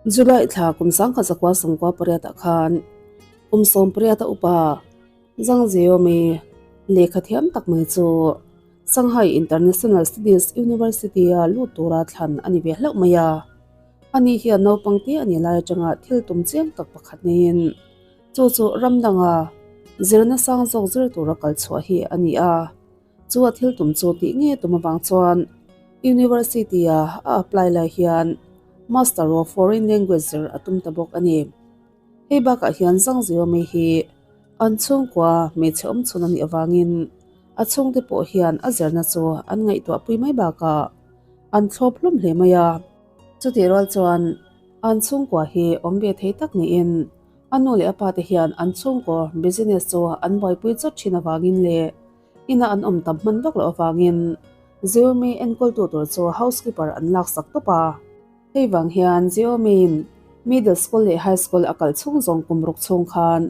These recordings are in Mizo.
July thla kum 1998 ah khan kum 18 a upa Zhang Zeomi lehkha thiam tak mai chu Shanghai International Studies University-a lut tura thlan a ni ve hlauh mai a. Ani hian naupang te a nih lai atanga thil tum chiang tak pakhat neiin chu chu ram danga zirna sang zawk zir tura kal chhuah hi a ni a. Chu a thil tum chu tih nge tum avang chuan University-a a apply lai hian Master of Foreign Language zir a tum ta bawk a ni. Hei bakah hian Zhang Xiaomei hi an chhungkua hmeichhe awm chhun a nih avangin a chhungte pawh hian a zirna chu an ngaihtuah pui mai bakah an thlawp hlawm hle mai a. Chutih rual chuan an chhungkua hi awm ve thei tak niin a nu leh a pate hian an chhungkaw business chu an buaipui chawt thin avangin leh ina an awm tam hman vak loh avangin Xiaomi enkawltu tur chu housekeeper an laksak tawp a. Hei vang hian Xiaomi-in middle school leh high school a kal chhung zawng kum ruk chhung khan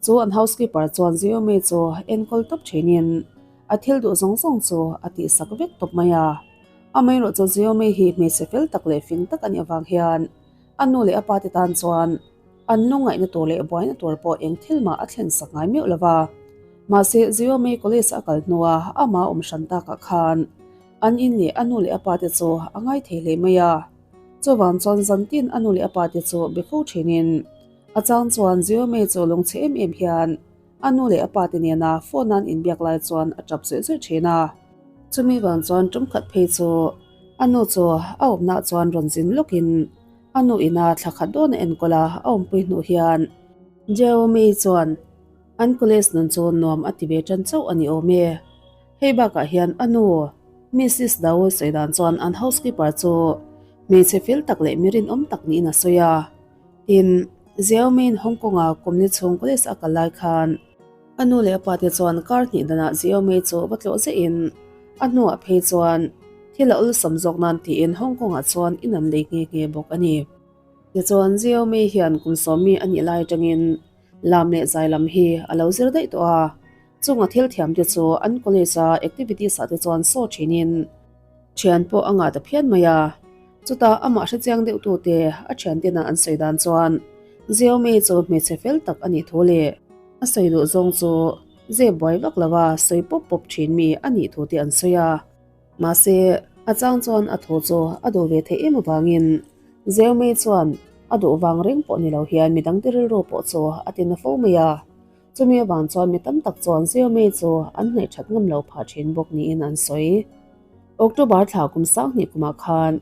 chu an housekeeper chuan Xiaomi chu enkawl tawp thinin a thil duh zawng zawng chu a tihsak vek tawp mai a. Amaherawhchu Xiaomi hi hmeichhe fel tak leh fing tak a nih avang hian a nu leh a pa te tan chuan An lungngaihna tur leh buaina tur pawh eng thil mah a thlen sak ngai meuh lo va. Mahse, Ziomei College a kal hnua amah awm hran takah khan an in leh a nu leh a pate chu a ngai thei hle mai a. Chuvang chuan zantin a nu leh a pate chu be fo thinin a chang chuan Ziomei chu lungchhe em em hian a nu leh a pate nena phone an inbiak lai chuan a tap zawih zawih thin a. Chumi vang chuan tumkhat phei chu a nu chu a awmnah chuan rawn zin lawkin A nu ina thla khat dawn a enkawl a, a awmpui hnuh hian Jerome chuan an college nun chu nuam a ti ve tan chauh a ni awm e. Hei bakah hian a nu Mrs Dao sawi dan chuan an housekeeper chu hmeichhe fel tak leh mi rinawm tak niin a sawi a. Tin, Jerome-in Hong Kong-a kumni chhung college a kal lai khan a nu leh a pate chuan kar hnih danah Jerome chu va tlawh zehin a hnuah phei chuan Thil a awlsam zawk nan tiin Hong Kong-ah chuan in an lei nghe nghe bawk a ni. Tichuan, Xiaomi hian kum sawmi a nih lai atangin lam leh zai lam hi a lo zir daih tawh a. Chunga thil thiamte chu an college-a activities-ah te chuan saw thinin thian pawh a ngah ta phian mai a. Chutah amah hrechiang deuhtute a thiantena an sawi dan chuan Xiaomi chu hmeichhe fel tak a nih thu leh a sawi duh zawng chu zep buai vak lova sawi pawp pawp thin mi a nih thu te an sawi a. Mahse, a chang chuan a thaw chu a duh ve theih em avangin Zeomei chuan a duh vang reng pawh ni lo hian midangte rilru pawh chu a ti na fo mai a. Chumi avang chuan mi tam tak chuan Zeomei chu an hnaih that ngam lo phah thin bawk niin an sawi. October thla kum sanghnih kumah khan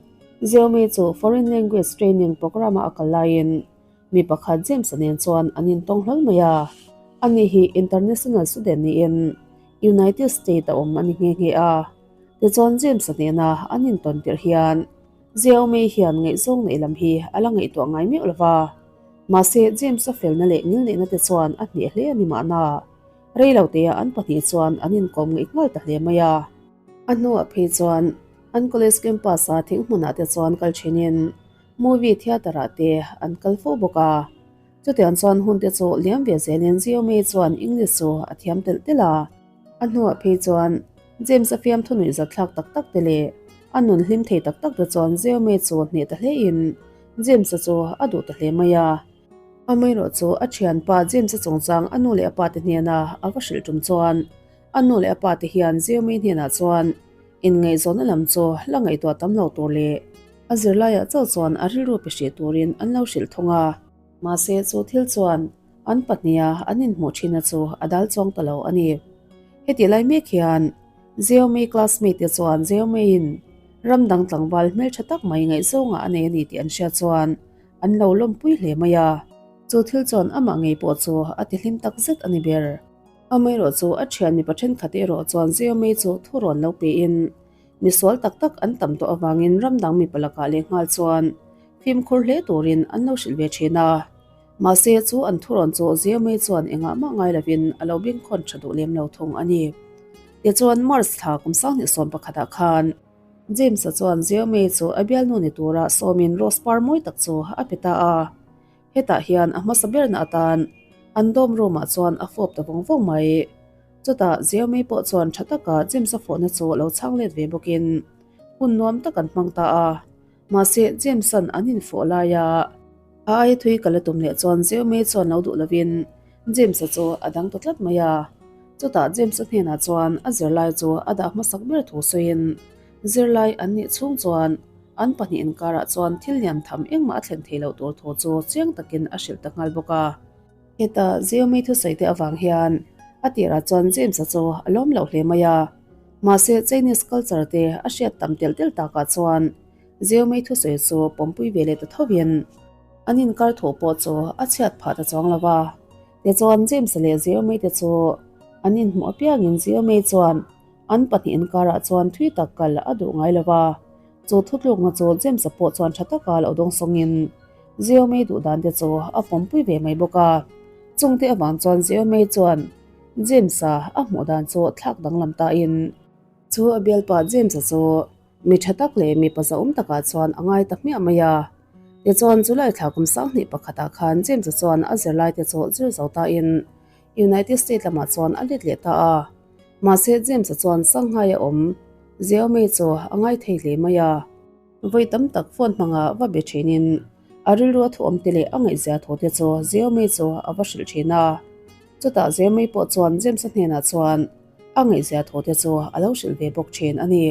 Zeomei chu Foreign Language Training Programme-a a kal laiin mi pakhat James-a nen chuan an intawng hlawl mai a. Ani hi international student niin United State a awm a ni nghe nghe a. Tichuan James-a hnena an intawn tirh hian Xiaomi hian ngaihzawng neih lam hi a la ngaihtuah ngai meuh lo va. Mahse James-a felna leh ngilneihna te chuan a hneh hle a ni mahna. Reiloteah an pahnih chuan an inkawm ngaih nghal ta hle mai a. A hnuah phei chuan an college campus-a thing hmunah te chuan kal thinin movie theatre-ah te an kal fo bawk a. Chutiang chuan hun te chu liam ve zelin Xiaomi chuan English chu a thiam telh telh a. A hnuah phei chuan James a fiamthu nuih zatthlak tak tak te leh a nun hlim thei tak tak te chuan Xiaomi chu hneh ta hlein James-a chu a duh ta hle mai a. Amaherawh chu a thianpa James-a chungchang a nu leh a pa te hnena a va hrilh tum chuan a nu leh a pa te hian Xiaomi hnenah chuan inngaihzawnna lam chu la ngaihtuah tam lo tur leh A zirlaiah chauh chuan a rilru pe hrih turin an lo hrilh thung a. Mahse chu thil chuan an pahniha an inhmuh thinna chu a dal chuang ta lo a ni. Hetih lai mek hian Zeomei classmate te chuan Zeomeiin ram dang tlangval hmeltha tak mai ngaihzawngah a nei a ni tih an hriat chuan an lo lawmpui hle mai a. Chu thil chuan amah ngei pawh chu a tihlim tak zet a ni ber. Amaherawh chu a thian mipa thenkhat erawh chuan Zeomei chu thurawn lo pein Misual tak tak an tam tawh avangin ram dang mipa lakah leh nghal chuan fimkhur hle turin an lo hrilh ve thin a. Mahse chu an thurawn chu Zeomei chuan engah mah ngai lovin a lo bengkhawn tha duh lem lo thung a ni. Tichuan March thla kum 2011ah khan James-a chuan Zeomei chu a bialnu ni tura sawmin rose par mawi tak chu a pe ta a. Hetah hian a hmasa berna atan an dorm room-ah chuan a fawp ta vawng vawng mai. Chutah Xiaomi pawh chuan tha taka James-a fawhna chu lo chhang let ve bawkin hun nuam tak an hmang ta a. Mahse James-a'n an infawh laia. A aia thui kal a tum leh chuan Zeomei chuan lo duh lovin James-a chu a dang ta tlat mai a. Chutah James-a hnenah chuan a zirlai chu a dah hmasak ber thu sawiin zirlai an nih chhung chuan an pahnih inkarah chuan thil lian tham engmah a thlen thei loh tur thu chu chiang takin a hrilh ta nghal bawk a. Heta Zeomei thusawi te avang hian a tirah chuan James-a chu a lawm loh hle mai a. Mahse Chinese culture te a hriat tam telh telh takah chuan Zeomei thusawi chu pawmpui ve leh ta thovin an inkar thu pawh chu a chhiat phah ta chuang lo va. Tichuan James-a leh Zeomei te chu an inhmuh apiangin Zeomei chuan an pahnih inkarah chuan thui tak kal a duh ngai lo va. Chu thutlukna chu James-a pawh chuan tha taka lo dawngsawngin Zeomei duh dan te chu a pawmpui ve mai bawk a. Chungte avang chuan Zeomei chuan James-a a hmuh dan chu thlak danglam tain chu a bialpa James-a chu Mi tha tak leh mi pazaawm takah chuan a ngai ta hmiah mai a. Tichuan, July thla kum 21 ah khan James-a chuan a zirlaite chu zir zo tain United States lamah chuan a let leh ta a. Mahse, James-a chuan Shanghai a awm Xiaomi chu a ngai thei hle mai a. Vawi tam tak phone hmanga va be thinin a rilru a thuawm te leh a ngaihzia thu te chu Xiaomi chu a va hrilh thin a. Chutah Xiaomi pawh chuan James-a hnenah chuan A ngaihzia thaw te chu a lo hrilh ve bawk thin a ni.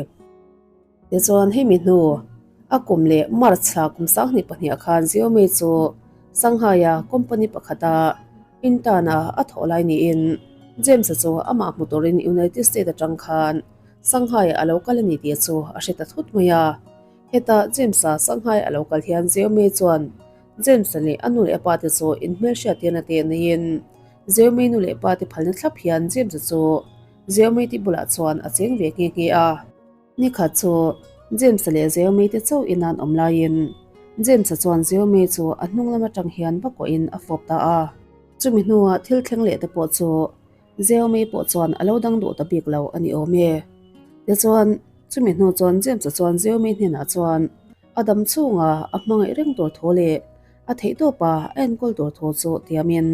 Tichuan hemi hnu a kum leh March thla kum 22 ah khan Xiaomi chu Shanghai-a company pakhata intern-a a thawh lai niin James-a chu amah hmu turin United States atang khan Shanghai-ah a lo kal a ni tih chu a hre ta thut mai a. Heta James-a Shanghai a lo kal hian Xiaomi chuan James-a leh a nu leh a pa te chu inhmelhriattirna te neiin Zeomei nu leh pa te phalna thlap hian James-a chu Zeomei te bulah chuan a cheng ve nghe nghe a. Nikhat chu James-a leh Zeomei te chauh in an awm laiin James-a chuan Zeomei chu a hnung lam atang hian va kuahin a fawp ta a. Chumi hnuah thil thleng leh te pawh chu Zeomei pawh chuan a lo dang duh ta bik lo a ni awm e. Tichuan, chumi hnu chuan James-a chuan Zeomei hnenah chuan a dam chhunga a hmangaih reng tur thu leh A theih tawp a, a enkawl tur thu chu tiamin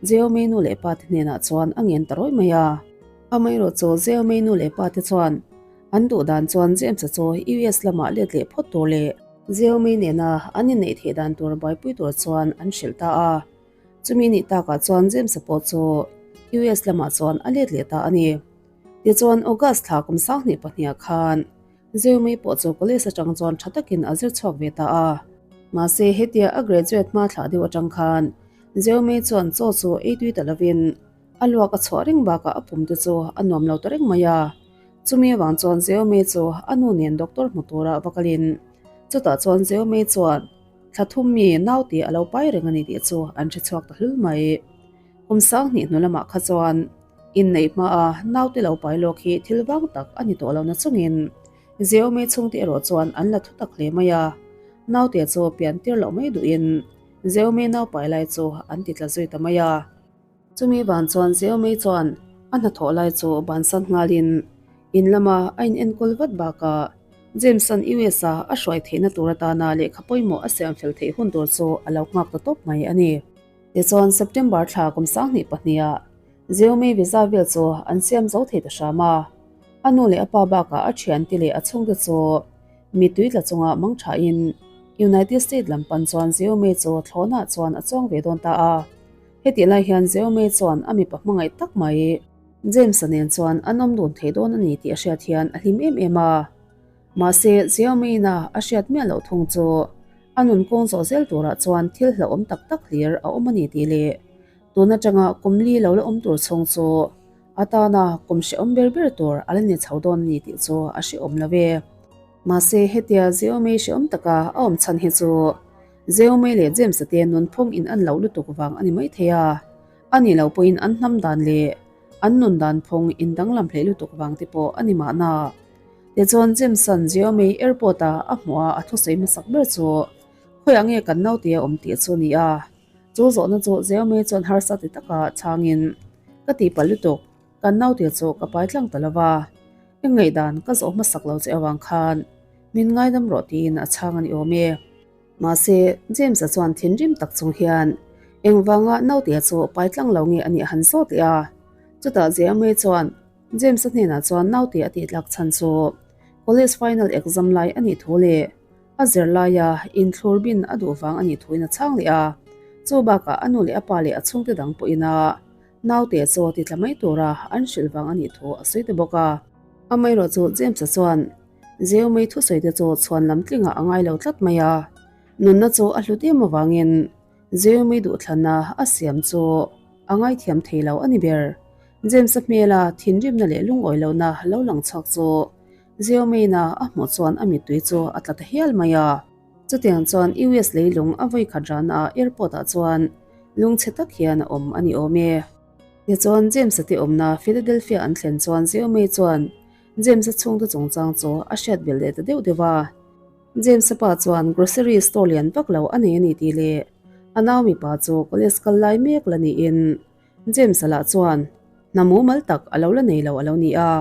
Zeomei nu leh pa te hnenah chuan a ngen ta rawih mai a. Amaherawh chu Zeomei nu leh pa te chuan an duh dan chuan James-a chu US lamah let leh phawt tur leh Zeomei nena an inneih theih dan tur buaipui tur chuan an hrilh ta a. Chumi nih takah chuan James-a pawh chu US lamah chuan a let leh ta a ni. Tichuan August thla kum 22 ah khan Zeumi pawh chu college atang chuan tha takin a zir chhuak ve ta a. Mahse hetia a graduate hma thlah deuh atang khan Zeumi chuan chaw chu ei tui ta lovin a luak a chhuah reng bakah a pum te chu a nuam lo ta reng mai a. Chumi avang chuan Zeumi chu a nu nen doctor hmu tura va kalin chutah chuan Zeumi chuan thla thum mi naute a lo pai reng a ni tih chu an hre chhuak ta hlul mai. Kum 20 hnu lamah kha chuan Inneih hmaa naute lo pai lawk hi thil vang tak a ni tawh lo nachungin Zeome chhungte erawh chuan an la thu tak hle mai a, naute chu pian tir loh mai duhin Zeome nau pai lai chu an ti tla zui ta mai a. Chumi van chuan Zeome chuan a hnathawh lai chu bansan nghalin in lama a inenkawl vat bakah James-a'n US-a a hruai theihna tur atana lehkha pawimawh a siam fel theih hun tur chu a lo nghak ta tawp mai a ni. Tichuan September thla kum 22 ah Zeomi visa vel chu an siam zo thei ta hram a, a nu leh a pa bakah a thiante leh a chhungte chu mi tui tla chunga mang thain United States lam pan chuan Zeomi chu thlawhnah chuan a chuang ve dawn ta a. Hetih lai hian Zeomi chuan a mipa hmangaih tak mai James-a nen chuan an awm dun thei dawn a ni tih a hriat hian a hlim em em a. Mahse Zeomi-na a hriat miah loh thung chu a nun kawng zawh zel turah chuan thil hlauhawm tak tak hlir a awm a ni tih leh Tun atanga kum li lo la awm tur chhung chu a tana kum hrehawm ber ber tur a la ni chho dawn a ni tih chu a hrehawm lo ve. Mahse hetia Zeomei hrehawm taka a awm chhan hi chu Zeomei leh James-a te nunphung in an loh lutuk vang a ni maithei a, a nih loh pawhin an hnam dan leh an nun dan phung in danglam hleih lutuk vang te pawh a ni mahna. Tichuan James-a'n Zeomei airport-a a hmuh a a thusawi hmasak ber chu khawiah nge kan naute a awm tih chu a ni a. Chu zawhna chu Zeome chuan harsa ti taka chhangin, Ka tihpalh lutuk, kan naute chu ka pai tlang ta lo va, i ngaihdan ka zawh hmasak lo che avang khan min ngaidam rawh tiin a chhang a ni awm e. Mahse, James-a chuan thinrim tak chung hian, Engvanga naute chu pai tlang lo nge a nih han zawt leh a? Chutah Zeome chuan James-a hnenah chuan naute a tihtlak chhan chu college final exam lai a nih thu leh. A zirlaia inthlur bin a duh vang a nih thuin a chhang leh a, chu bakah a nu leh a pa leh a chhungte dang pawhin a naute chaw ti tla mai tura an hrilh vang a nih thu a sawi ta bawk a. Amaherawhchu James-a chuan Zeomei thusawi te chu chhuan lam tlingah a ngai lo tlat mai a, nunna chu a hlut em avangin Zeomei duhthlanna a siam chu a ngaithiam thei lo a ni ber. James-a hmela thinrimna leh lungawi lohna lo lang chhuak chu Zeomeina a hmuh chuan a mittui chu a tla ta hial mai a. Chutiang chuan US leilung a vawikhat rana airport-ah chuan lungchhe tak hian a awm a ni awm e. Tichuan James-a te awmna Philadelphia an thlen chuan Zeomei chuan James-a chhungte chungchang chu a hriat belh leh ta deuh deuh a. James-a pa chuan grocery store lian vak lo a nei a ni tih leh a nau mipa chu college kal lai mek la niin James-a lah chuan hna mumal tak a lo la nei lo a lo ni a.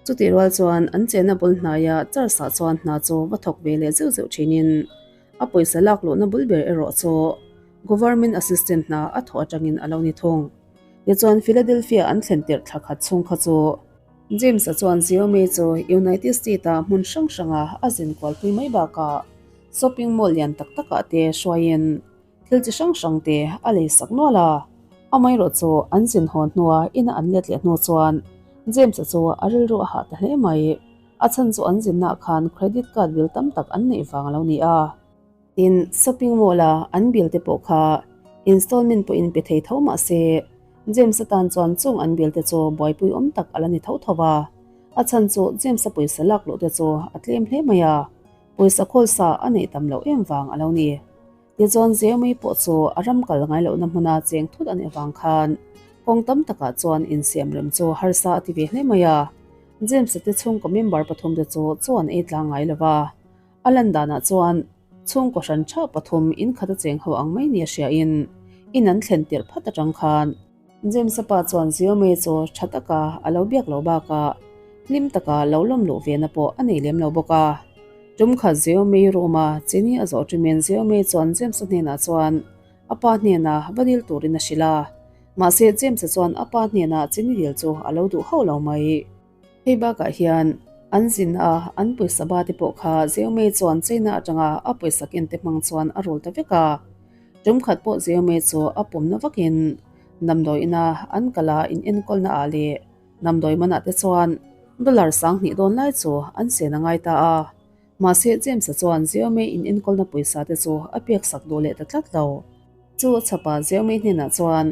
Chutih rual chuan an chenna bul hnaia Charles-ah chuan hna chu va thawk ve leh zeuh zeuh thinin a pawisa lak luhna bul ber erawh chu Government Assistant hna a thawh atangin a lo ni thung. Tichuan Philadelphia an thlen tirh thla khat chhung kha chu James-a chuan Xiaomi chu United State-a hmun hrang hranga a zin kualpui mai bakah shopping mall lian tak takah te hruaiin thil chi hrang hrang te a lei sak nual a. Amaherawh chu an zin haw hnua ina an let leh hnu chuan James-a chu a rilru a hah ta hle mai. A chhan chu an zinnaah khan credit card bill tam tak an neih vang a lo ni a. Tin, shopping mall-a an bill te pawh kha installment pawhin pe thei tho mah se, James atan chuan chung an bill te chu buaipui awm tak a la ni tho tho a. A chhan chu James-a pawisa lak luh te chu a tlem hle mai a, pawisa khawl sa a neih tam loh em vang a lo ni. Tichuan Zeomei pawh chu a ram kal ngai lohna hmuna cheng thut a nih avang khan kawng tam takah chuan insiam rem chu harsa a ti ve hle mai a. James-a te chhungkaw member pathum te chu chaw an ei tlang ngai lo va. A lan danah chuan chhungkaw hran tha pathum in khat a cheng ho ang mai nia hriain in an thlen tirh phat atang khan James-a pa chuan Xiaomi chu tha taka a lo biak lo bakah hlim taka lo lawm luh ve na pawh a nei lem lo bawk a. Tum khat Xiaomi room-a chini a zawh ṭumin Xiaomi chuan James-a hnenah chuan a pa hnenah va dil turin a hrilh a. Mahse James-a chuan a pa hnenah chini dil chu a lo duh hauh lo mai. Hei bakah hian an zin a, an pawisa ba te pawh kha Zeomei chuan China atanga a pawisa ken te hmang chuan a rul ta vek a. Tum khat pawh Zeomei chu a pawmna vakin damdawi ina an kal a in enkawlna ah leh damdawi manah te chuan dollar 2000 dawn lai chu an sen a ngai ta a. Mahse James-a chuan Zeomei in enkawlna pawisa te chu a pek sak duh leh ta tlat lo. Chu a chhapa Zeomei hnenah chuan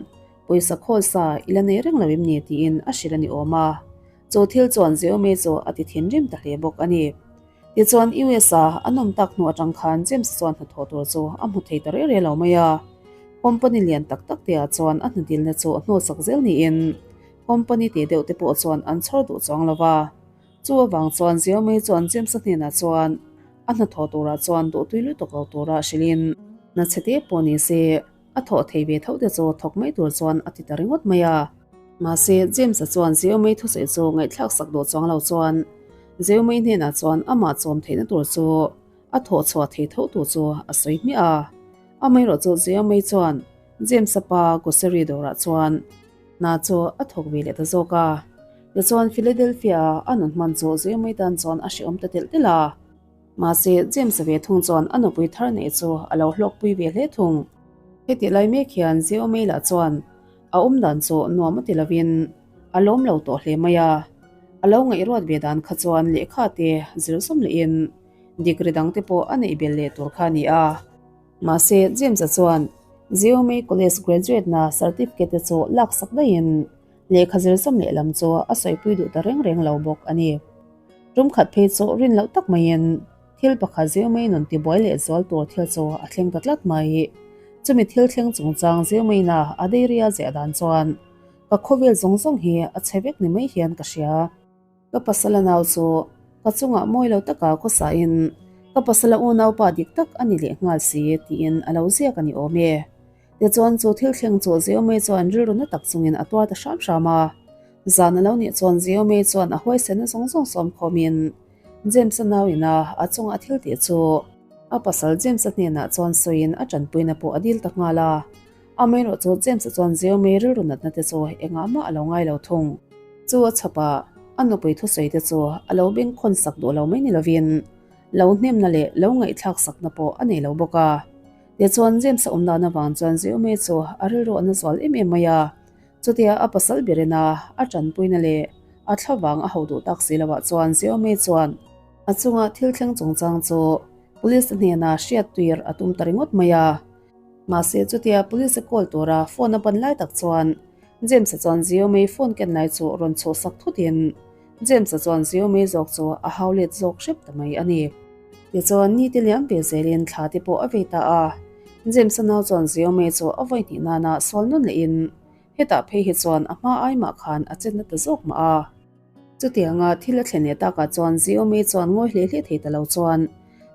Pawisa khawl sa i la nei reng lo em ni tiin a hrilh a ni awm a. Chu thil chuan Zeome chu a ti thinrim ta hle bawk a ni. Tichuan US a an awm tak hnu atang khan James chuan hnathawh tur chu a hmu thei ta reh reh lo mai a. Company lian tak tak te ah chuan a hnadilna chu a hnawlsak zel niin company tih deuh te pawh chuan an chhawr duh chuang lo va. Chu avang chuan Zeome chuan James-a hnenah chuan a hnathawh turah chuan duhtui lutuk lo tura hrilhin hna chhe te pawh ni se, A thawh thei ve tho te chu thawk mai tur chuan a ti ta ringawt mai a. Mahse, James-a chuan Zeomei thusawi chu ngaihthlak sak duh chuang lo chuan Zeomei hnenah chuan amah chawm theihna tur chu a thawh chhuah thei tho tur chu a sawi hmiah a. Amaherawh chu Zeomei chuan James-a pa grocery dawrah chuan hna chu a thawk ve leh ta zawk a. Tichuan Philadelphia-a a nun hman chu Zeomei tan chuan a hrehawm ta telh telh a. Mahse, James-a ve thung chuan a nupui thar neih chu a lo hlawkpui ve hle thung. Hetih lai mek hian Zeomei lah chuan a awm dan chu nuam a ti lovin a lawm lo tawh hle mai a. A lo ngaihruat ve dan kha chuan lehkha te zir zawm lehin degree dang te pawh a neih belh leh tur kha a ni a. Mahse, James-a chuan Zeomei College graduate na certificate te chu laksak daihin lehkha zir zawm leh lam chu a sawipui duh ta reng reng lo bawk a ni. Tum khat phei chu rin loh tak maiin thil pakhat zeu mai nun tibuai leh zual tur thil chu a thleng ta tlat mai. Chumi thil thleng chungchang zeu maina a dairy-a ziah dan chuan ka khawvel zawng zawng hi a chhe vek ni mai hian ka hria. Ka pasala nau chu ka chungah mawi lo taka khawsain ka pasala unaupa dik tak a ni leh nghal si tiin a lo ziak a ni awm e. Tichuan chu thil thleng chu Zeomei chuan rilru na tak chungin a tuar ta hram hram a. Zan a lo nih chuan Zeomei chuan a huaisenna zawng zawng sawm khawmin James-a nauin a a chunga a thil tih chu a pasal James-a hnenah chuan sawiin a tanpuina pawh a dil ta nghal a. Amaherawh chu James-a chuan Zeomei rilru natna te chu engah mah a lo ngai lo thung. Chu a chhapah a nupui thusawi te chu a lo bengkhawn sak duh lo mai ni lovin. Lo hnemna leh lo ngaihthlak sakna pawh a nei lo bawk a. Tichuan James-a awm dan avang chuan Ziume chu a rilru a na zual em em mai a. Chutia a pasal berina a tanpuina leh a thlavang a ho duh tak si loah chuan Ziume chuan a chunga thil thleng chungchang chu police hnena hriat tuir a tum ta ringawt mai a. Mahse chutia police a call tura phone a ban lai tak chuan James-a chuan Ziume phone ken lai chu rawn chhuhsak thutin James-a chuan Ziume zawk chu a hau let zawk hrep ta mai a ni. Tichuan ni te liam ve zelin thla te pawh a vei ta a. James-a nau chuan Ziume chu a vawi hnih nana sual nawn lehin hetah phei hi chuan a hma ai mah khan a chenna ta zawk mah a. Chutianga thil a thlen leh takah chuan Ziume chuan ngawi hle hle thei ta lo chuan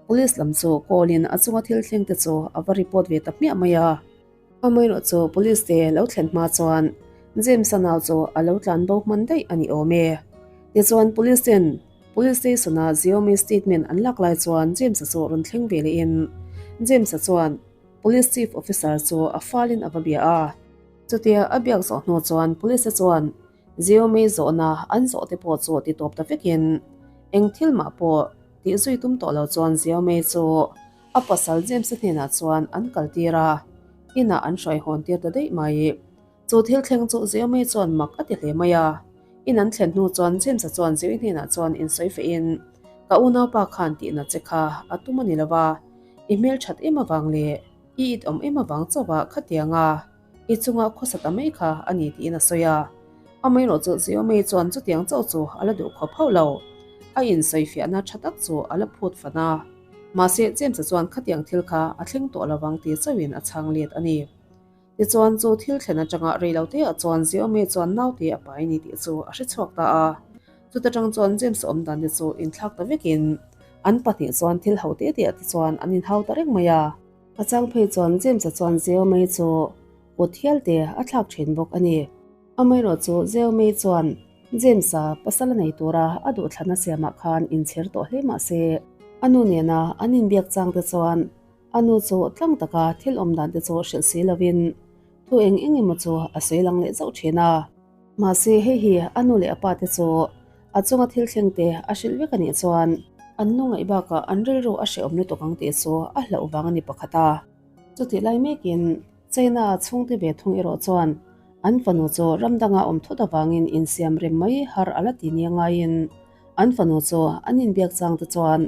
police lam chu call in a chunga thil thleng te chu a va report ve ta hmiah mai a. Amaherawh chu police te lo thlen hma chuan James-a nau chu a lo tlan bo hman daih a ni awm e. Tichuan police ten police station a Xiaomi statement an lak lai chuan James-a chu rawn thleng ve leh in James-a chuan police chief officer chu a fal in a va bia a. Chutia a biak zawh hnu chuan police te chuan Xiaomi zawhna an zawh te pawh chu ti tawp ta vek in eng thil mah pawh tih zui tum tawh lo chuan Xiaomi chu A pasal James-a hnenah chuan an kaltir a, inah an hruai hawn tir ta daih mai. Chu thil thleng chu Zeomei chuan mak a ti hle mai a. In an thlen hnu chuan James-a chuan Zeoi hnenah chuan insawi fehin, Ka unaupa khan tihna che kha a tum a ni lo va, i hmelthat em avang leh i it awm em avang chauhah khatiang a, i chunga khawsa ta mai kha a ni tiin a sawi a. Amaherawh chu Zeomei chuan chutiang chauh chu a la duh khawp hauh lo. A insawifiahna tha tak chu a la phut fan a. Mahse, James-a chuan khatiang thil kha a thleng tawh lovang ti chauhin a chhang let a ni. Tichuan, chu thil thlen atanga rei lo teah chuan Zeomei chuan naute a pai ni tih chu a hre chhuak ta a. Chuta tang chuan James-a awm dan te chu inthlak ta vekin an pahnih chuan thil ho te teah te chuan an inhau ta reng mai a. A chang phei chuan James-a chuan Zeomei chu kut hial te a thlak thin bawk a ni. Amaherawh chu Zeomei chuan James-a pasal a nei tura a duhthlanna siamah khan inchhir tawh hle mah se, a nu nena an inbiak chang te chuan a nu chu tlang taka thil awm dan te chu hrilh si lovin thu eng eng emaw chu a sawi lang leh zauh thin a. Mahse hei hi a nu leh a pa te chu a chunga thil thleng te a hrilh vek a nih chuan an nu ngaih bakah an rilru a hrehawm lutuk ang tih chu a hlauh vang a ni pakhat a. Chutih lai mekin China chhungte ve thung erawh chuan an fanu chu ram danga awm thut avangin insiam rem mai har a la ti nia ngaiin an fanu chu an inbiak chang te chuan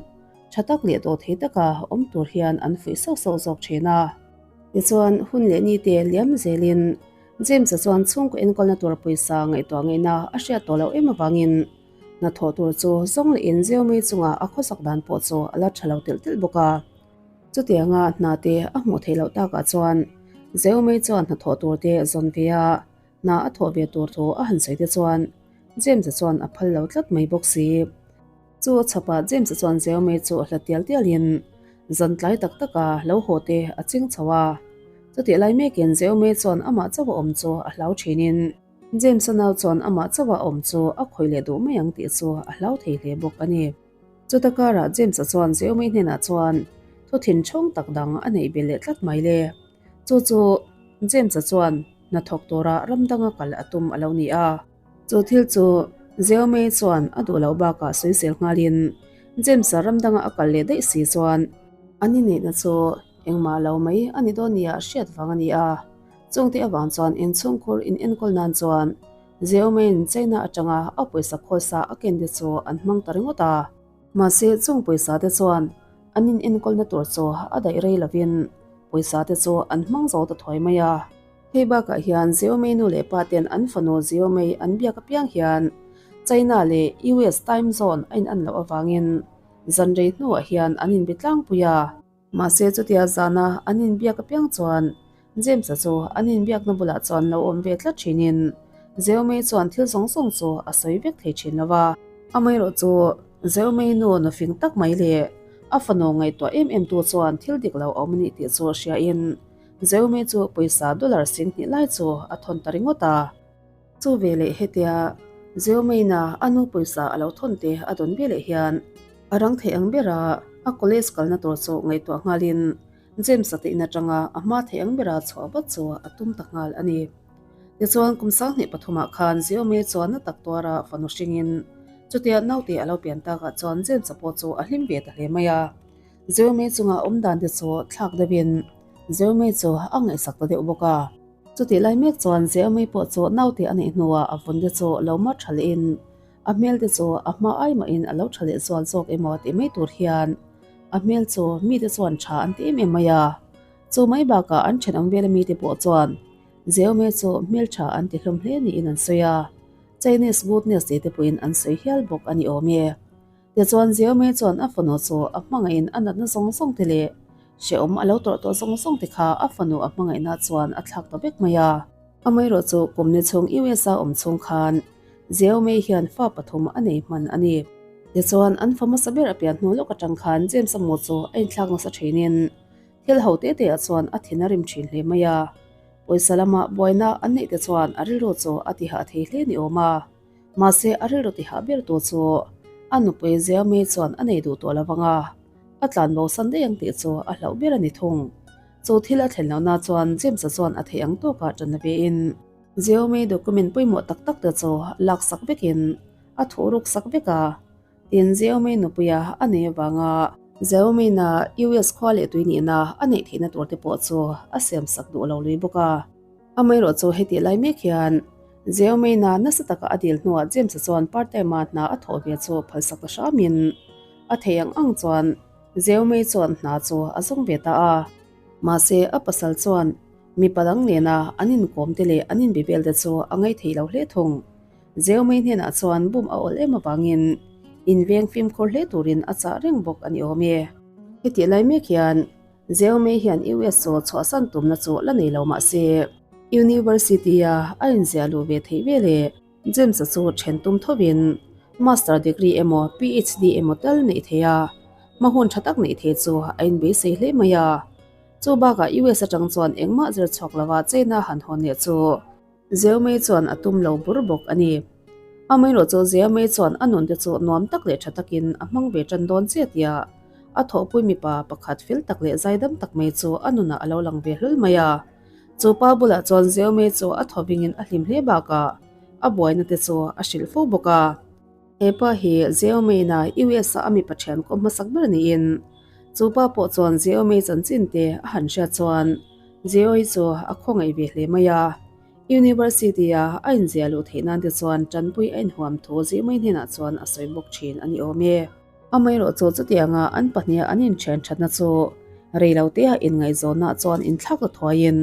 tha tak leh dawh thei taka awm tur hian an fuih sauh sauh zawk thin a. Tichuan hun leh ni te liam zelin James-a chuan chhungkaw enkawlna tur pawisa ngaihtuah ngaihna a hriat tawh loh em avangin hnathawh tur chu zawng lehin Zeomei chunga a khawsak dan pawh chu a la tha lo telh telh bawk a. Chutianga hna te a hmuh theih loh takah chuan Zeomei chuan hnathawh tur te zawn ve a, hna a thawh ve tur thu a han sawi te chuan James-a chuan a phal lo tlat mai bawk si. Chu a chhapah James-a chuan Zeomei chu a hlat tial tialin zan tlai tak taka lo haw te a ching chho a. Chutih lai mekin Zeomei chuan amah chauh a awm chu a hlau thinin James-a nau chuan amah chauh a awm chu a khawih leh duh mai ang tih chu a hlau thei hle bawk a ni. Chuta karah James-a chuan Zeomei hnenah chuan thu thin chhawng tak dang a neih belh leh tlat mai le. Chu chu James-a chuan hnathawk tura ram danga kal a tum a lo ni a. Chu thil chu Zeomei chuan a duh loh bakah sawisel nghalin James-a ram danga a kal leh daih si chuan an inneihna chu engmah lo mai a ni dawn nia hriat vang a ni a. Chungte avang chuan inchhungkhur inenkawl nan chuan Zeomain China atanga a pawisa khawlsa a ken te chu an hmang ta ringawt a. Mahse chung pawisa te chuan an in enkawlna tur chu a daih rei lovin pawisa te chu an hmang zo ta thuai mai a. Hei bakah hian Zeomei nu leh pa ten an fanu Zeomei an biak apiang hian China leh US time zone a in an loh avangin zan rei hnuah hian an inbe tlangpui a. Mahse chutia zana an inbiak apiang chuan James-a chu an inbiakna bulah chuan lo awm ve tlat thinin Zeomei chuan thil zawng zawng chu a sawi vek thei thin lo va. Amaherawh chu Zeomei nu nufing tak mai leh a fanu ngaihtuah em em tu chuan thil dik lo a awm a nih tih chu hriain Zeomei chu pawisa dollar 20,000 lai chu a thawn ta ringawt a. Chu veleh hetia Zeomeina a nu pawisa a lo thawn te a dawn veleh hian a rang thei ang bera a college kalna tur chu ngaihtuah nghalin James-a te in atanga a hma thei ang bera chhuah vat chu a tum ta nghal a ni. Tichuan kum 2003 ah khan Zeomei chuan na tak tuara fanu hringin Chutia naute a lo pian takah chuan James-a pawh chu a hlim ve ta hle mai a. Zeome chunga awm dan te chu thlak deuhin Zeome chu a ngaihsak ta deuh bawk a. Chutih lai mek chuan Zeome pawh chu naute a neih hnuah a vun te chu lo mar tha lehin a hmel te chu a hma ai mahin a lo tha leh zual zawk emaw tih mai tur hian a hmel chu mite chuan tha an ti em em mai a. Chu mai bakah an thenawm vela mite pawh chuan Zeome chu hmeltha an ti hlawm hle niin an sawi a. Chinese goodness tih te pawhin an sawi hial bawk a ni awm e. Tichuan Zeome chuan a fanu chu a hmangaihin a natna zawng zawng te leh hrehawm a lo tawrh tawh zawng zawng te kha a fanu a hmangaihna chuan a thlak ta vek mai a. Amaherawh chu kum ni chhung US a awm chhung khan Zeome hian fa pathum a nei hman a ni. Tichuan an fa hmasa ber a pian hnu lawk atang khan James a mu chu a inthlak nasa thinin thil ho te te ah chuan a thin a rim thin hle mai a. Pawisa lama buaina an neih te chuan a rilru chu a ti hah thei hle ni awm a. Mahse a rilru ti hah ber tu chu a nupui Zeome chuan a nei duh tawh lo vang a, a tlan bo san daih ang tih chu a hlauh ber a ni thung. Chu thil a thlen lohna chuan James-a chuan a theih ang tawkah ṭan ve in Zeome document pawimawh tak tak te chu lak sak vekin a thuh ruk sak vek a. Tin, Zeome nupuia a nei avanga Zeomeina US khua leh tui nihna a neih theihna tur te pawh chu a siam sak duh lo lui bawk a. Amaherawh chu heti lai mek hian Zeomeina nasa taka a dil hnuah James-a chuan part time-a hna a thawh ve chu phalsak ta hramin a thei ang ang chuan Zeomei chuan hna chu a zawng ve ta a. Mahse, a pasal chuan mipa dang nena an inkawm te leh an inbe vel te chu a ngaithei lo hle thung. Zeomei hnenah chuan bum a awlh em avangin inveng fimkhur hle turin a chah reng bawk a ni awm e. Hetih lai mek hian Zeomei hian US chu chhuahsan tumna chu la nei lo mah se, University-a a inziah luh ve theih veleh James-a chu then tum thovin Master degree emaw PhD emaw tal neih theih a, hma hun tha tak neih theih chu a inbeisei hle mai a. Chu bakah US atang chuan engmah zir chhuak lova China han hawn leh chu Zeomei chuan a tum lo bur bawk a ni. Amaherawh chu Zeomei chuan a nunte chu nuam tak leh tha takin a hmang ve tan dawn che tia a thawhpui mipa pakhat fel tak leh zaidam tak mai chu a nunah a lo lang ve hlul mai a. Chu pa bulah chuan Zeomei chu a thawvingin a hlim hle bakah a buaina te chu a hrilh fo bawk a. He pa hi Zeomei-na US a a mipa thian kawm hmasak ber niin chu pa pawh chuan Zeomei chanchin te a han hriat chuan Zeoi chu a khawngaih ve hle mai a. University-a a inziah luh theih nan te chuan tanpui a inhuam thu Zeomei hnenah chuan a sawi bawk thin a ni awm e. Amaherawh chu chutianga an pahniha an inthian thatna chu reilotea inngaihzawnah chuan inthlak ta thuaiin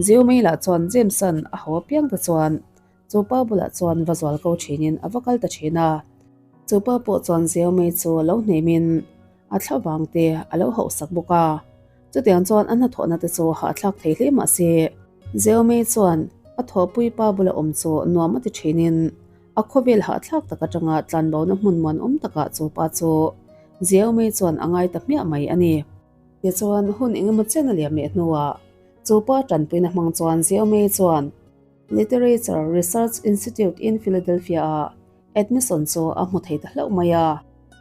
Zeomei lah chuan James-a'n a ho apiang te chuan Chu pa bulah chuan va zual ko thinin a va kal ta thin a. Chu pa pawh chuan Zeomei chu lo hnemin a thla vang te a lo hauhsak bawk a. Chutiang chuan a hnathawhna te chu hahthlak thei hle mah se, Zeomei chuan a thawhpui pa bula awm chu nuam a ti thinin a khawvel hahthlak tak atanga tlanbona hmun muanawm takah chu pa chu Zeomei chuan a ngai ta hmiah mai a ni. Tichuan hun engemaw chen a liam leh hnuah chu pa tanpuina hmang chuan Zeomei chuan Literature Research Institute in Philadelphia-ah admission chu a hmu thei ta hlauh mai a.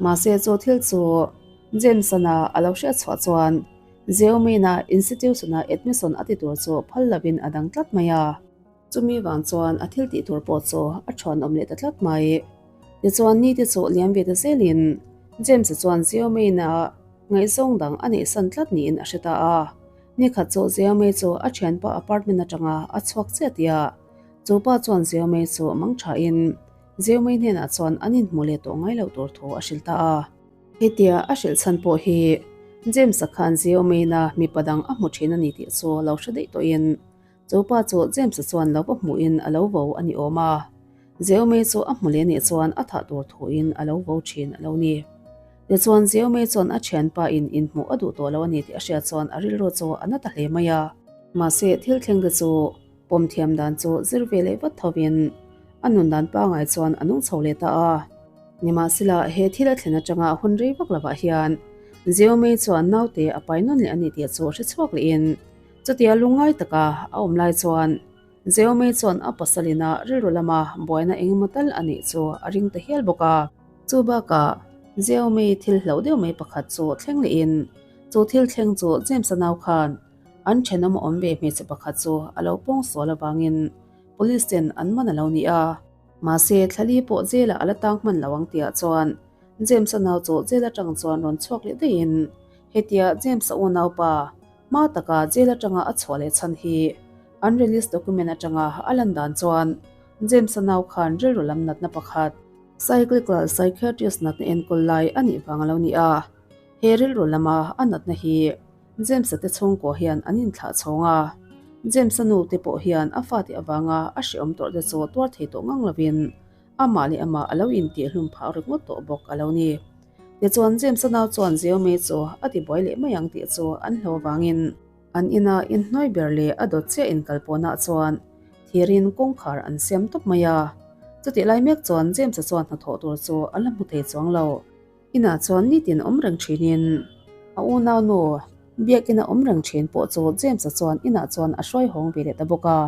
Mahse chu thil chu Jameson-a a lo hriat chhuah chuan Zeomina institution-a admission a ti tur chu phal lovin a dang tlat mai a. Chumi vang chuan a thil tih tur pawh chu a thuanawm leh ta tlat mai. Tichuan nite chu liam ve ta zelin James-a chuan Zeomina ngaihzawng dang a neihsan tlat niin a hre ta a. Nikhat chu Zeomei chu a thianpa apartment atanga a chhuak chiah tia chu pa chuan Zeomei chu mang thain Zeomei hnenah chuan an inhmuh leh tawh ngai loh tur thu a hrilh ta a. Hetia a hrilh chhan pawh hi James-a khan Zeomeina mipa dang a hmu thin a ni tih chu lo hre daih tawhin chu pa chu James-a chuan lo va hmuhin a lo vo a ni awm a. Zeomei chu a hmu leh nih chuan a thah tur thuin a lo vo thin a lo ni. Tichuan Zeomei chuan a thianpa in inhmuh a duh tawh lo a ni tih a hriat chuan a rilru chu a na ta hle mai a. Mahse thil thleng te chu pawm thiam dan chu zir ve leh vat thovin a nun dan pangai chuan a nung chho leh ta a. Nimahsela he thil a thlen atanga hun rei vak lovah hian Zeomei chuan naute a pai nawn leh a ni tih chu hre chhuak lehin chutia lungngai taka a awm lai chuan Zeomei chuan a pasalina rilru lama buaina engemaw tal a nih chu a ring ta hial bawk a. Chu bakah Zeomei thil hlauh deuh mai pakhat chu thleng lehin chu thil thleng chu James-a nau khan an thenawm a awm ve hmeichhe pakhat chu a lo pawng sual avangin police ten an man a lo ni a. Mahse, thlali pawh jail-ah a la tang hman lo ang tihah chuan James-a nau chu jail atang chuan rawn chhuak leh daihin hetia James-a unaupa hma taka jail atanga a chhuah leh chhan hi an release document atanga a lan dan chuan James-a nau khan rilru lam natna pakhat, cyclical psychiatrist natna enkawl lai a nih vang a lo ni a, he rilru lama a natna hi James-a te chhungkaw hian an inthlah chhawng a, James-a nu te pawh hian a fate avanga a hrehawm tawrh te chu tuar thei tawh ngang lovin amah leh amah a lo intihlum phah ringawt tawh bawk a lo ni. Tichuan James-a nau chuan Zeome chu a tibuai leh mai ang tih chu an hlo avangin an ina inhnuai ber leh a dawt chiah inkalpawnah chuan thirin kawngkhar an siam tawp mai a. Chutih lai mek chuan James-a chuan hnathawh tur chu a la hmu thei chuang lo. Inah chuan nitin awm reng thinin a unau nu biakina awm reng thin pawh chu James-a chuan inah chuan a hruai hawng ve leh ta bawk a.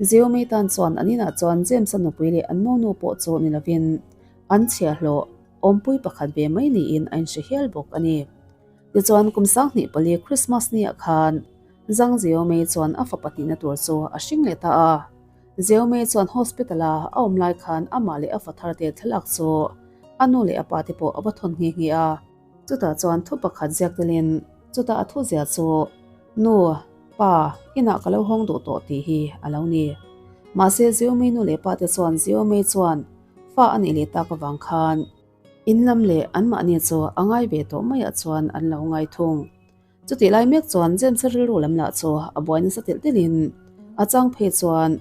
Zeomei tan chuan an inah chuan James-a nupui leh an monu pawh chu ni lovin an chhiahhlawh awmpui pakhat ve mai niin a inhre hial bawk a ni. Tichuan kum 2004 Christmas ni-ah khan Zhang Zeomei chuan a fapa hnihna tur chu a hring leh ta a. Zeomei chuan hospital-a a awm lai khan amah leh a fa tharte thlalak chu a nu leh a pa te pawh a va thawn nghe nghe a. Chutah chuan thu pakhat ziak telin chutah a thuzia chu, Nu, pa, inah ka lo hawng duh tawh tih hi a lo ni. Mahse Zeomei nu leh pa te chuan Zeomei chuan fa a nih leh tak avang khan in lam leh anmahni chu a ngai ve tawh maiah chuan an lo ngai thung. Chutih lai mek chuan James-a rilru lam lah chu a buai nasa telh telhin a chang phei chuan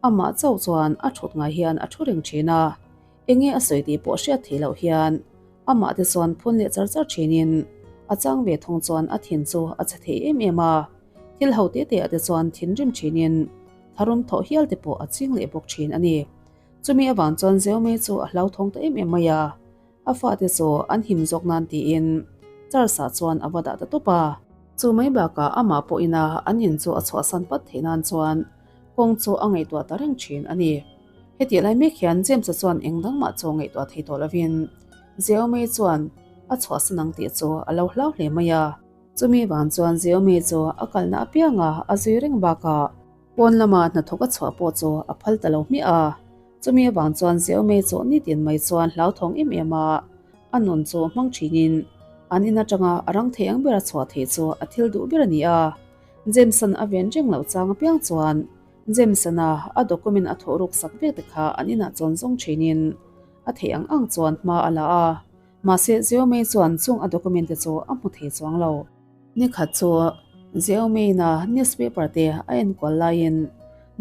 amah chauh chuan a thut ngai hian a thu reng thin a, enge a sawi tih pawh hriat theih loh hian amah te chuan phun leh char char thinin a chang ve thung chuan a thin chu a che thei em em a, thil ho te te ah te chuan thinrim thinin tharum thawh hial te pawh a ching leh bawk thin a ni. Chumi avang chuan Zeomei chu a hlauthawng ta em em mai a. A fate chu an him zawk nan tiin Charles-a chuan a va dah ta tawp a. Chu mai bakah amah pawhina an in chu a chhuahsan pat theih nan chuan kawng chu a ngaihtuah ta reng thin a ni. Hetih lai mek hian James-a chuan eng dang mah chu ngaihtuah thei tawh lovin Zeomei chuan a chhuahsan ang tih chu a lo hlau hle mai a. Chumi vang chuan Zeomei chu a kalna apianga a zui reng bakah pawn lama hnathawk a chhuah pawh chu a phal ta lo hmiah a. Chumi avang chuan Zeomei chu nitin mai chuan hlauthawng em em a, a nun chu hmang thinin an in atanga a rang thei ang bera chhuah theih chu a thil duh ber a ni a. Jameson a ven reng loh chang apiang chuan Jameson-a a document a thawh ruk sak vek te kha an inah chuan zawng thinin a theih ang ang chuan hma a la a. Mahse Zeomei chuan chung a document te chu a hmu thei chuang lo. Nikhat chu Zeomei-na newspaper te a enkual laiin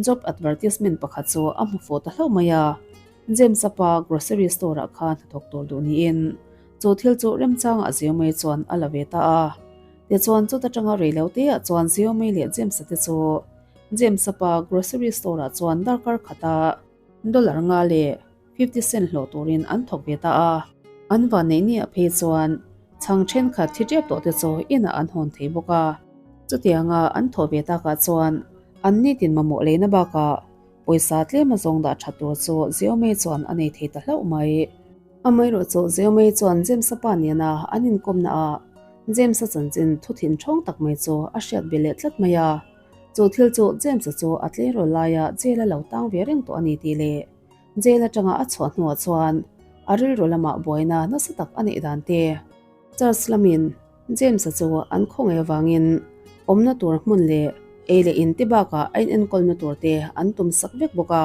job advertisement pakhat chu a hmu fuh ta hlauh mai a. James-a pa grocery store-ah khan hnathawk tur duh niin chu thil chu remchangah Zeomei chuan a la ve ta a. Tichuan chuta tanga rei lo teah chuan Zeomei leh James-a te chu James-a pa grocery store-ah chuan darkar khata dollar nga leh 50 cent hlawh turin an thawk ve ta a. An vanneih ni ah phei chuan chhang thenkhat thi tep tawh te chu inah an hawn thei bawk a. Chutianga an thawh ve takah chuan an nitin mamawh leina bakah pawisa tlem a zawng dah that tur chu Zeomei chuan a nei thei ta hlauh mai. Amaherawh chu Zeomei chuan James-a pa nena an inkawmna ah James-a chanchin thu thin thawng tak mai chu a hriat ve leh tlat mai a. Chu thil chu James-a chu a tleirawl laia jail a lo tang ve reng tawh a ni tih leh Jail atanga a chhuah hnuah chuan a rilru lamah buaina nasa tak a neih dan te. Church lamin James-a chu an khawngaih avangin awmna tur hmun leh ei leh in te bakah a inenkawlna tur te an tum sak vek bawk a.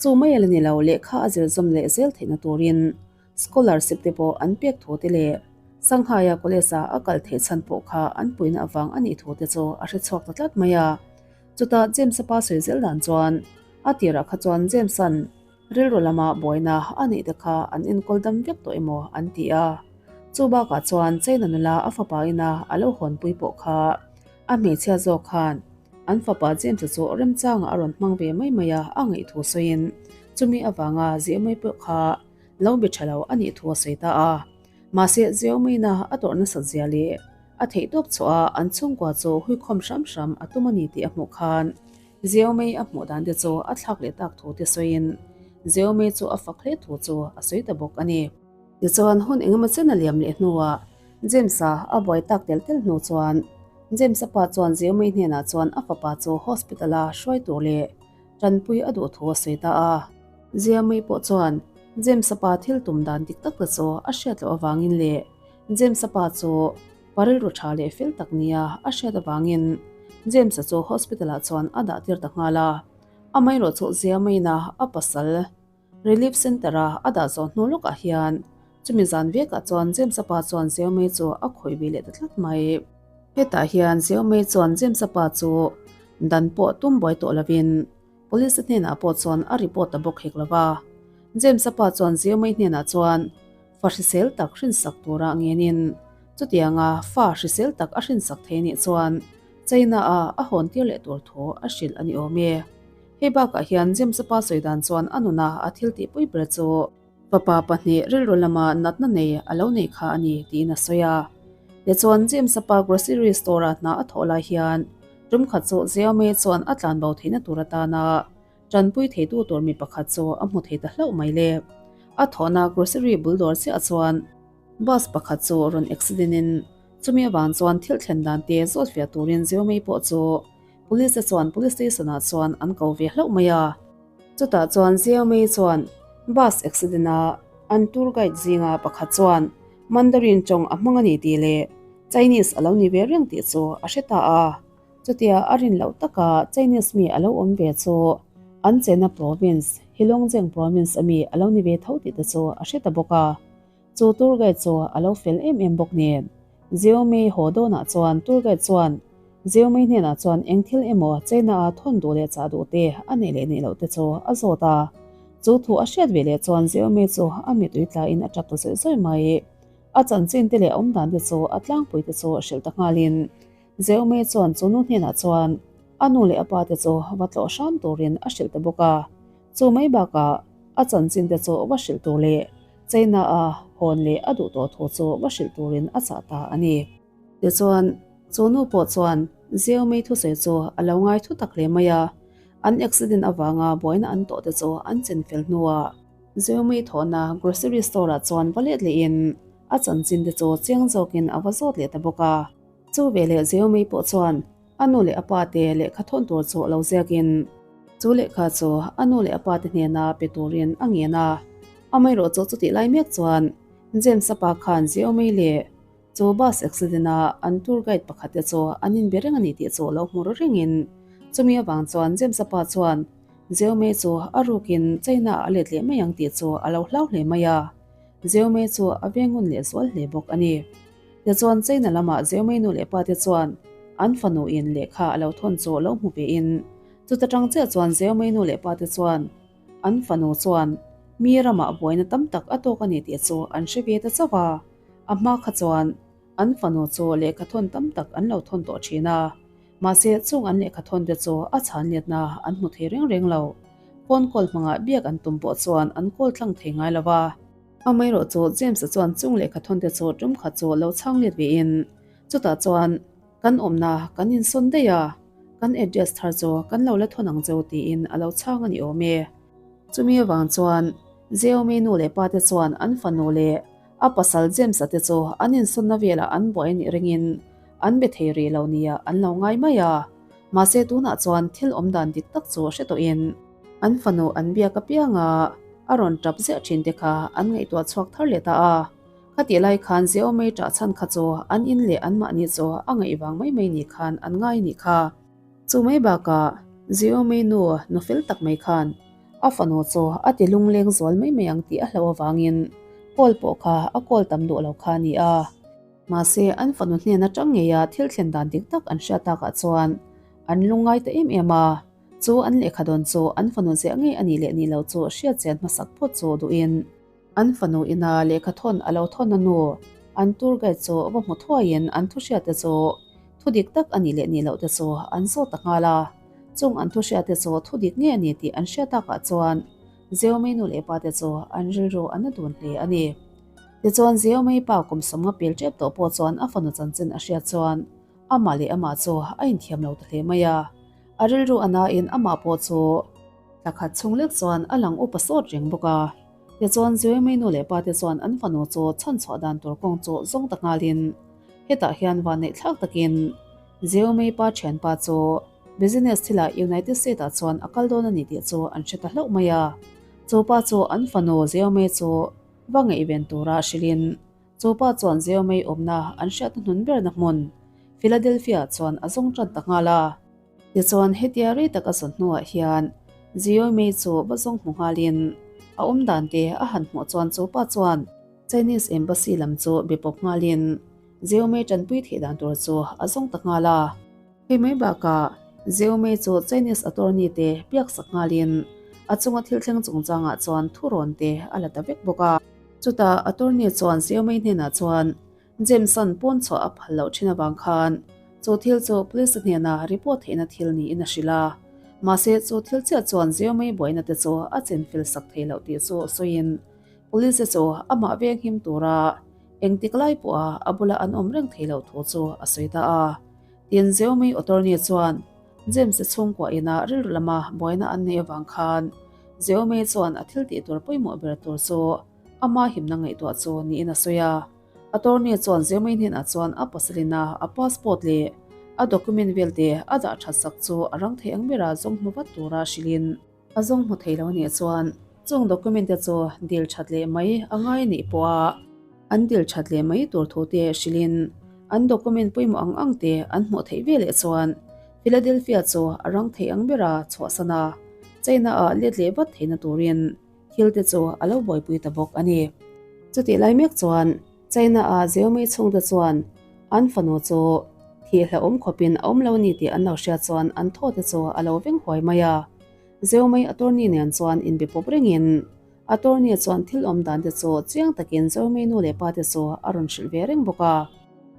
Chu mai a la ni lo, lehkha a zir zawm leh zel theihna turin scholarship te pawh an pek thu te leh Shanghai-a college-a a kal theih chhan pawh kha an puihna avang a nih thu te chu a hre chhuak ta tlat mai a. Chutah James-a pa sawi zel dan chuan a tirah kha chuan James-a'n rilru lama buaina a neih te kha an enkawl dam vek tawh emaw an ti a. Chu bakah chuan China nula a fapa ina a lo hawnpui pawh kha a hmeichhia zawk khan an fapa James-a chu remchangah a rawn hmang ve mai mai a a ngaih thu sawiin chumi avanga Zehmei pawh kha lo be tha lo a nih thu a sawi ta a. Mahse Zeomeina a tawrh nasat zia leh a theihtawp chhuah a an chhungkua chu huikhawm hram hram a tum a ni tih a hmuh khan Zeomei a hmuh dan te chu a thlak leh tak thu te sawiin Zeomei chu a fak hle thu chu a sawi ta bawk a ni. Tichuan hun engemaw chen a liam leh hnuah James-a a buai tak tel tel hnu chuan James-a pa chuan Zeomei hnenah chuan a fapa chu hospital-a hruai tur leh tanpui a duh thu a sawi ta a. Ziamei pawh chuan James-a pa thil tum dan dik tak te chu a hriat loh avangin leh James-a pa chu pa rilru tha leh fel tak nia a hriat avangin James-a chu hospital-ah chuan a dah tir ta nghal a. Amaherawhchu Ziameiin-a a pasal Relief Centre-a a dah zawh hnu lawkah hian chumi zan vekah chuan James-a pa chuan Ziamei chu a khawih ve leh ta tlat mai. Hetah hian Ziamei chuan James-a pa chu dan pawh tum buai tawh lovin Police hnenah pawh chuan a report ta bawk hek lova. James-a pa chuan Ziamei hnenah chuan fa hrisel tak hrinsak tura ngenin chutianga fa hrisel tak a hrinsak thei anih chuan China-a a hawn tir leh tur thu a hrilh a ni awm e. Hei bakah hian James-a pa sawi dan chuan a nuna a thil tihpui ber chu fapa pahnih rilru lama natna nei a lo nei kha a ni tiin a sawi a. Tichuan James-a pa grocery store-a hna a thawh lai hian tum khat chu Xiaomi chuan a tlanbo theihna tur atana tanpui theitu tur mi pakhat chu a hmu thei ta hlauh mai le. A thawhna grocery bul dawr chiah chuan bus pakhat chu rawn accident in chumi avang chuan thil thlen dan te zawt fiah turin Xiaomi pawh chu Police te chuan police station ah chuan an ko ve hlauh mai a. Chutah chuan Xiaomi chuan bus accident a an tour guide zinga pakhat chuan Mandarin tawng a hmang a ni tih leh Chinese a lo ni ve reng tih chu a hre ta a. Chutia a rin loh taka Chinese mi a lo awm ve chu an chena province, Heilongjiang province a mi a lo ni ve tho tih te chu a hre ta bawk a. Chu tour guide chu a lo fel em em bawk nen. Xiaomi haw dawnah chuan tour guide chuan Xiaomi hnenah chuan eng thil emaw China-a thawn duh leh chah duh te a neih leh neih loh te chu a zawt a. Chu thu a hriat ve leh chuan Xiaomi chu a mitui tlaiin a tap ta zawih zawih mai. A chanchin te leh a awmdan te chu a tlangpui te chu hrilh ta nghalin Xiaomi chuan chu nu hnenah chuan a nu leh a pa te chu va tlawh hram turin a hrilh ta bawk a. Chu mai bakah a chanchin te chu va hrilh tur leh China-a hawn leh a duh tawh thu chu va hrilh turin a chah ta a ni. Tichuan, chu nu pawh chuan Xiaomi thusawi chu a lo ngai thu tak hle mai a, an accident avanga buaina an tawh te chu an chin fel hnuah Xiaomi thawhna grocery store-ah chuan va let lehin a chanchin te chu chiang zawkin a va zawt leh ta bawk a. Chu veleh Xiaomi pawh chuan A nu leh a pa te lehkha thawn tur chu lo ziakin chu lehkha chu a nu leh a pa te hnena pe turin a ngen a. Amaherawh chu chutih lai mek chuan James-a pa khan Xiaomi leh chu bus accident-a an tour guide pakhat te chu an inbe reng a ni tih chu lo hmu ru rengin chumi avang chuan James-a pa chuan Xiaomi chu a rukin China-ah a let leh mai ang tih chu a lo hlau hle mai a. Xiaomi chu a vengun leh zual hle bawk a ni. Tichuan China lamah Zeomei nu leh pate chuan an fanu in lehkha a lo thawn chu lo hmu ve in, chuta tang chiah chuan Zeomei nu leh pate chuan an fanu chuan mi ramah buaina tam tak a tawk a ni tih chu an hre ve ta chauh a, a hma kha chuan an fanu chu lehkha thawn tam tak an lo thawn tawh thin a, mahse chung an lehkha thawn te chu a chhan letna an hmu thei reng reng lo, phone call hmangah biak an tum pawh chuan an call tlang thei ngai lo va. Amaherawh chu James-a chuan chung lehkha thawnte chu tum khat chu lo chhang let vein, chutah chuan kan awmna kan insawn daih a, kan address thar chu kan lo la thawn ang cheu tiin a lo chhang a ni awm e. Chumi avang chuan Zeomi nu leh pate chuan an fanu leh a pasal James-a te chu an insawnna velah an buai anih ringin an be thei rih lo nia an lo ngai mai a. Mahse tunah chuan thil awmdan dik tak chu hre tawhin an fanu an biak apianga a rawn tap ziah thin te kha an ngaihtuah chhuak thar leh ta a. Khatih lai khan Zeomei ṭah chhan kha chu an in leh anmahni chu a ngaih vang mai mai ni khan an ngai nih kha. Chu mai bakah Zeomei nu nu fel tak mai khan a fanu chu a ti lungleng zual mai mai ang tih a hlauh avangin call pawh kha a call tam duh lo kha a ni a. Mahse an fanu hnen atang ngeia thil thlen dan dik tak an hriat takah chuan an lungngai ta em em a. Chu an lehkha dawn chu an fanu ziah ngei a nih leh nih lo chu hriat chian hmasak phawt chu duhin an fanu ina lehkha thawn a lo thawn a nu an tour guide chu va hmu thuaiin an thu hriat te chu thu dik tak a nih leh nih loh te chu an zawt ta nghal a. Chung an thu hriat te chu thu dik ngei a ni tih an hriat takah chuan Zeomei nu leh pa te chu an rilru an la dun hle a ni. Tichuan Zeomei pa kum sawmnga pel tep tawh pawh chuan a fanu chanchin a hriat chuan amah leh amah chu a inthiam lo ta hle mai a. A rilru a nain amah pawh chu thla khat chhung lek chuan a lang upa sawt reng bawk a. Tichuan Zuemei nu leh pa te chuan an fanu chu chhan chhuah dan tur kawng chu zawng ta nghalin hetah hian vanneih thlak takin Zuemei pa thianpa chu business thilah United State ah chuan a kal dawn a ni tih chu an hre ta hlauh mai a. Chu pa chu an fanu Zeomei chu va ngaihven tura hrilhin chu pa chuan Zeomei awmna an hriatna hnun berna hmun Philadelphia chuan a zawng tan ta nghal a. Tichuan hetia rei tak a zawn hnuah hian Zeomei chu va zawng hmu nghalin a awm dan te a han hmuh chuan chu pa chuan Chinese Embassy lam chu be pawp nghalin Zeomei tanpui theih dan tur chu a zawng ta nghal a. Hei mai bakah Zeomei chu Chinese attorney te biak sak nghalin a chunga thil thleng chungchangah chuan thu rawn te a la ta vek bawk a. Chutah attorney chuan Zeomei hnenah chuan James-a'n pawn chhuah a phal loh thin avang khan chu thil chu police hnena report theihna thil niin a hrilh a. Mahse chu thil chiah chuan Zeomei buaina te chu a chenfel sak thei loh tih chu sawiin police chu amah venghim tura engtik lai pawha a bula an awm reng thei loh thu chu a sawi ta a. Tin, Zeomei attorney chuan James-a chhungkua ina rilru lama buaina an neih avang khan Zeomei chuan a thil tih tur pawimawh ber tur chu ama himna ngaihtuah chu niin a sawi a. Attorney chuan Zeomei hnenah chuan a pasalina a passport leh a document velte a dah that sak chu a rang thei ang bera zawng hmu vat tura hrilhin A zawng hmu thei lo nih chuan chung document te chu dil that leh mai a ngai nih pawh a, an dil that leh mai tur thu te hrilhin an document pawimawh ang ang te an hmuh theih ve leh chuan Philadelphia chu a rang thei ang bera chhuahsan a, China ah let leh vat theihna turin thil te chu a lo buaipui ta bawk a ni. Chutih lai mek chuan China ah Xiaomi chhungte chuan an fanu chu thih hlauhawm khawpin a awm lo ni tih an lo hriat chuan an thaw te chu a lo veng huai mai a. Xiaomi attorney nen chuan inbe pawp rengin attorney chuan thil awm dan te chu chiang takin Xiaomi nu leh pa te chu a rawn hrilh ve reng bawk a.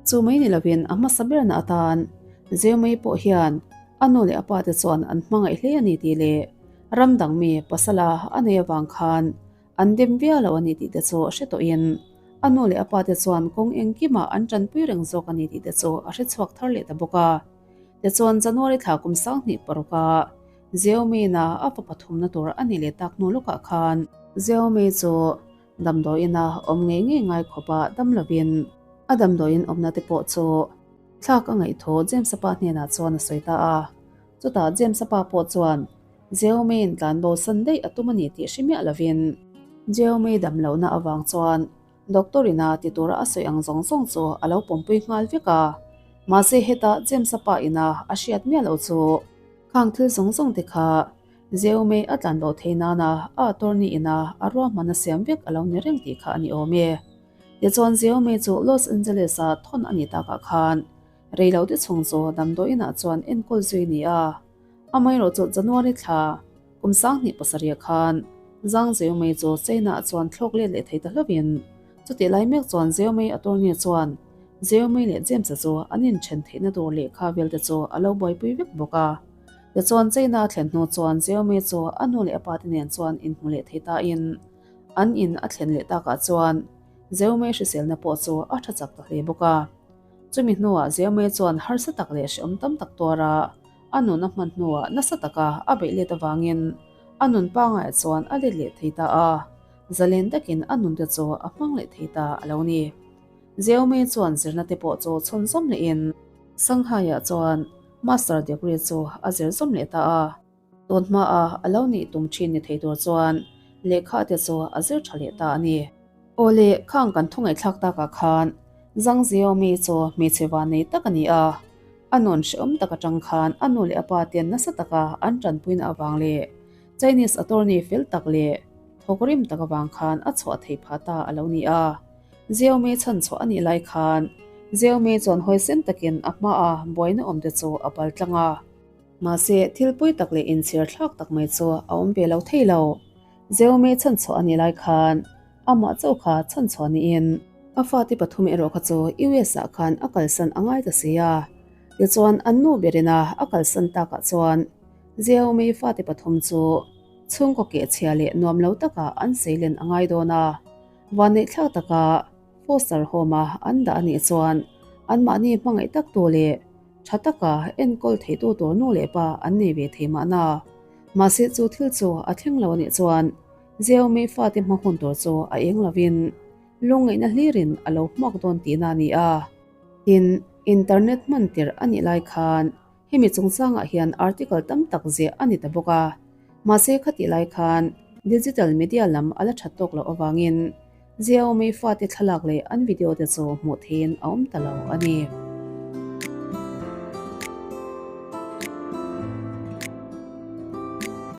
Chu mai ni lovin a hmasa berna atan Xiaomi pawh hian a nu leh a pa te chuan an hmangaih hle a ni tih leh ram dang mi pasala a nei avang khan An dem viau lo a ni tih te chu a hre tawhin a nu leh a pa te chuan kawng engkimah an tanpui reng zawk a ni tih te chu a hre chhuak thar leh ta bawk a. Tichuan January thla kum 2006a Zeomi-na a fapa thumna tur a nih leh tak hnu lawkah khan Zeomi chu damdawiina awm ngei ngei ngai khawpa dam lovin a damdawiin awmna te pawh chu thlak a ngaih thu James-a pa hnenah chuan a sawi ta a. Chutah James-a pa pawh chuan Jeomei'n tlan bo san daih a tum a ni tih hre miah lovin Jeomei dam lohna avang chuan doctor ina ti tura a sawi ang zawng zawng chu a lo pawmpui nghal vek a. Mahse heta James-a pa ina a hriat miah loh chu khang thil zawng zawng te kha Jeomei a tlan bo thei nana a attorney ina a ruahman a siam vek a lo ni reng tih kha a ni awm e. Tichuan Jeomei chu Los Angeles-a thawn a nih takah khan Reilote chhung chu damdawiinah chuan enkawl zui ni a, amaherawh chu January thla kum 2007 khan Zhang Zeumei chu China-ah chuan thlawk let leh thei ta hlovin chutih lai mek chuan Zeumei attorney chuan Zeumei leh James-a chu an inthen theihna tur lehkha velte chu a lo buaipui vek bawk a. Tichuan China a thlen hnu chuan Zeumei chu a nu leh a pate nen chuan inhmu leh thei tain an in a thlen leh takah chuan Zeumei hriselna pawh chu a tha chak ta hle bawk a. Chumi hnuah Zeomei chuan harsa tak leh hrehawm tam tak tuara a nun a hman hnuah nasa taka a beih let avangin a nun pangai chuan a let leh thei ta a, zalen takin a nun te chu a hmang leh thei ta a lo ni. Zeomei chuan zirna te pawh chu chhunzawm lehin Shanghai-ah chuan Master degree chu a zir zawm leh ta a. Tun hmaah a lo nih tum thin ni thei tur chuan lehkha te chu a zir tha leh ta a ni. Awle, khang kan thu ngaihthlak takah khan Zhang Xiaomi chu hmeichhe van nei tak a ni a, a nun hrehawm tak atang khan a nu leh a pa ten nasa taka an tanpuina avang leh Chinese attorney fel tak leh thawk rim tak avang khan a chhuah thei phah ta a lo ni a. Xiaomi chhan chhuah a nih lai khan Xiaomi chuan hawisen takin a hmaa buaina awm te chu a pal tlang a. Mahse, thil pui tak leh inchhir thlak tak mai chu a awm ve lo thei lo. Zeome chhanchhuah a nih lai khan amah chauh kha chhanchhuah niin a fate pathum erawh kha chu US ah khan a kalsan a ngai ta si a. Tichuan, an nu berina a kalsan takah chuan Zeome fate pathum chu chhungkaw kehchhia leh nuam lo takah an seilen a ngai dawn a. Vanneihthlak taka foster home-a an dah a nih chuan anmahni hmangaih tak tu leh Tha taka enkawl theitu tur nu leh pa an nei ve thei mahna. Mahse chu thil chu a thleng lo anih chuan Zeomi fate hma hun tur chu a eng lovin lungngaihna hlirin a lo hmuak dawn tihna a ni a. Tin, internet hman tirh a nih lai khan hemi chungchangah hian article tam tak ziah a ni ta bawk a. Mahse khatih lai khan Digital media lam a la that tawk loh avangin Xiaomi fate thlalak leh an video te chu hmuh theihin a awm ta lo a ni.